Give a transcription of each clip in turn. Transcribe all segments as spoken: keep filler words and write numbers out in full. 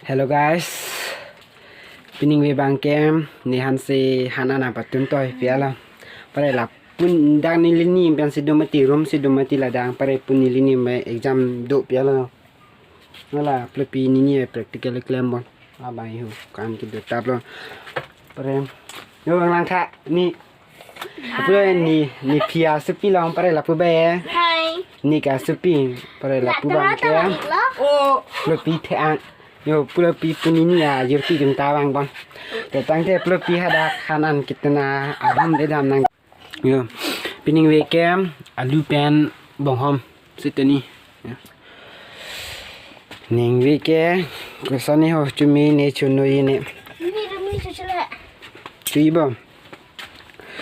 Hello guys, pining ve bang ke ne han si han an nangpatun toi pialo. Pare lapu dak neli ni pen si do mati, room si do mati ladak, pare pu neli ni me exam do pialo. Nala plopi nini practical klem bon. Abang ihu kan kedo tap lo. Pare yo bang langtha ni. Apo ni, ni pia supi long pare lapu be. Hai. Ni ka supi pare lapu bang ke. Oh. Plopi the-ang. Yo plopi pu nini ya, jurpi jum ta bang bon. To tangte plopi hadak han an kitna arum de dam nang. Yo, pining ve ke alu pen bonghom siteni. Yo. Ning ve ke koson ni ho, chumi ne chunoi ne. Ni rum ni chuchule. Chui bom.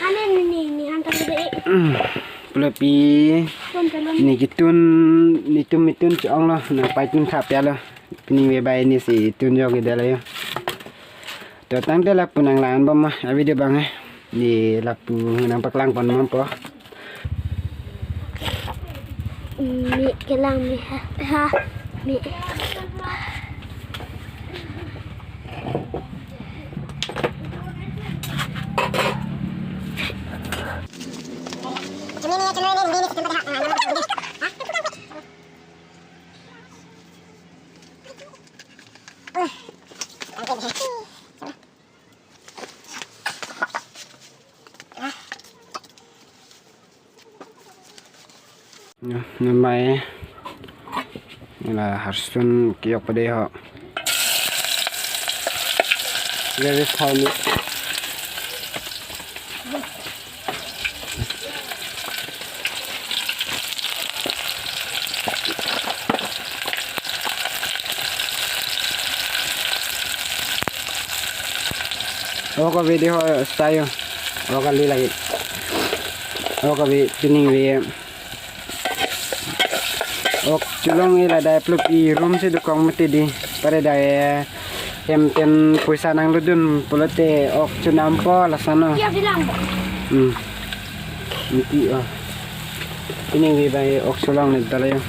Ane ni ni han tang de. Plopi. Ton telon. Ne kitun, netum mitun chong lo, nangpaitun tha pialo. Pining ve bai ne si tun jo ke dala yo. To tangte lapu nanglang bom ma, a video bang eh. Ne lapu nangpaklang pon bom po. Mi kelang mi ha, ha, mi. Namai la harsun kiyok pade ho. Very funny. Oka video sayo. Oka li lagi. Oka vi pining vi. Ok cholong ila dai plopi room si dokong mati di. Pare dai hem pen poisa nanglodun pulote ok chonampo lason no. Iya bilang. Hmm. Mati oh. Pining vi bai ok cholong ne dalayo.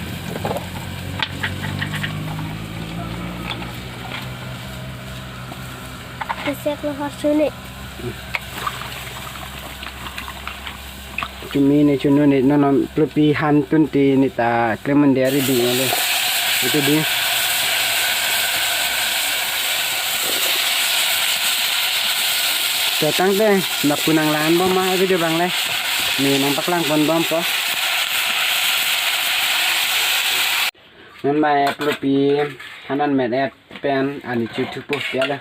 Kesek lo horsuni. Chumi ne chunu ne non non plopi han tun ti ne ta klemen de ari ding ole. Itu di. To tangte lapu nanglang bom ma video bang le. Ne nangpaklang pon bom po. Non bai plopi han an met et pen ani chu thupo pialo.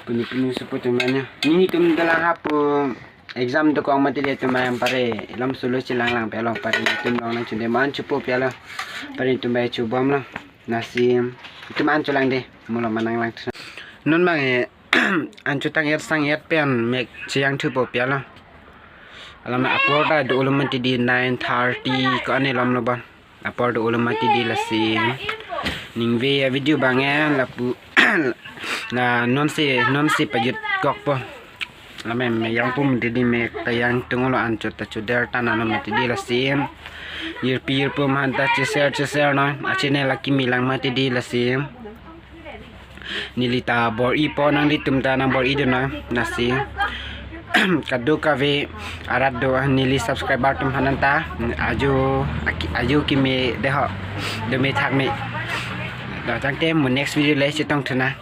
Puni puni supo tum manya. Nelitum dalang hapu exam dokong mati le tum ayam pare. Lam solo chelang lang pialo pare tum long nang chunde man chupo pialo. Pare tum bai chu bom lo. Nasi tum an chulang de. Mulo manang lang. Non bang e an chu tang et sang et pen mek cheyang thupo pialo. Alam apor ta do ulum mati di nine thirty ko ane lam lo bon. Apor do ulum mati di lasi. Ning ve a video bang e lapu la non si non si pajut kok po. Lame me yang pum di di me ta yang tunglo an chot ta chuder ta nano mati di lasi. Yirpi yirpum han ta cheser cheser no. Achine laki milang mati di lasi. Neli ta bor-i po nanglitum ta nang bor-i dun na nasi. Kado kave arat do neli subscriber tum hanan ta ajo aki- ajo kime deho dome thak me. Do tangte mo next video le chetong thuna.